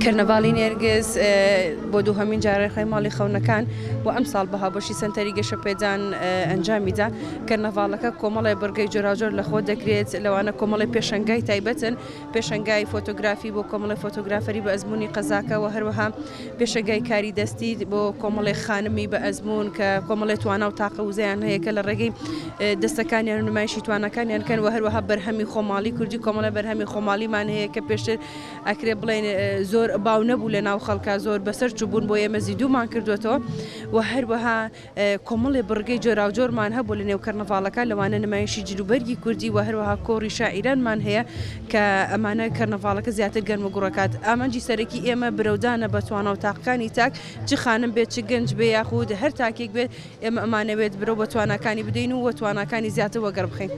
کەرنەڤاڵی نێرگز بۆ دووهەمین جار ڕێکخراوی ماڵی خەونەکان و ئەمساڵ بە هاوبەشی سەنتەری گەشەپێدان ئەنجامیدا. کەرنەڤاڵەکە کۆمەڵێ بڕگەی جۆراوجۆر لەخۆ دەگرێت، لەوانە کۆمەڵێ پێشەنگای تایبەتن، پێشەنگای فۆتۆگرافی بۆ کۆمەڵێ فۆتۆگرافەری بە ئەزموونی قەزاکە و هەروەها پێشەنگای کاری دەستی بۆ کۆمەڵێ خانمی بە ئەزموون کە کۆمەڵێ توانا و تاقە وزەیان هەیە کە لە ڕێگەی دەستەکانیان و نمایشی تواناکانیان کەن و هەروەها بەرهەمی خۆماڵی کوردی کۆمەڵێ بەرهەمی خۆماڵیمان هەیە کە پێشتر ئەکرێ بڵێین زۆر باو نەبوو لە ناو خەڵکا زۆر بەسەر چووبوون بۆ ئێمە زیندوومان کردووەتەوە و هەروەها کۆمەڵێ بڕگەی جۆراوجۆرمان هەبوو لە نێو کەرنەڤاڵەکە لەوانە نمایشی جلوبەرگی کوردی و هەروەها کۆڕی شاعیرانمان هەیە کە ئەمانە کەرنەڤاڵەکە زیاتر گەرم و گوڕەکات ئامانجی سەرەکی ئێمە برەودانە بە توانا و تاقەکانی تاک چ خانم بێت چ گەنج بێ یاخود هەر تاکێک بێت ئێمە ئەمانەوێت برەو بە تواناکانی بدەین و تواناکانی زیاتر وەگەڕ بخەین.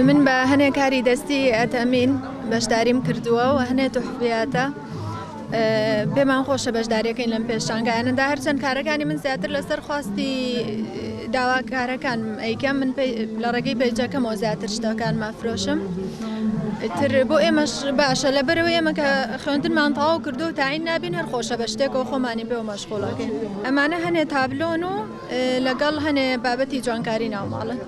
من بە هەنێ کاری دەستی ئەتەمین بەشداریم کردووە و هەنێ تحفیاتە پێمان خۆشە بەشداریەکەین لەم پێشانگایانەدا هەرچەند کارەکانی من زیاتر لەسەر خواستی داواکارەکان ئەیکەم من لە ڕێگەی پەیجەکەمەوە زیاتر شتەکانمان فرۆشم تر بۆ ئێمەش باشە لەبەرەوە ئێمە کە خوێندنمان تەواو کردو و تاعین نابین هەر خۆشە بە شتێکەوە خۆمانی پێوە مەشغوڵەکەین ئەمانە هەنێ تابلۆن و لەگەڵ هەنێ بابەتی جوانکاری ناوماڵن.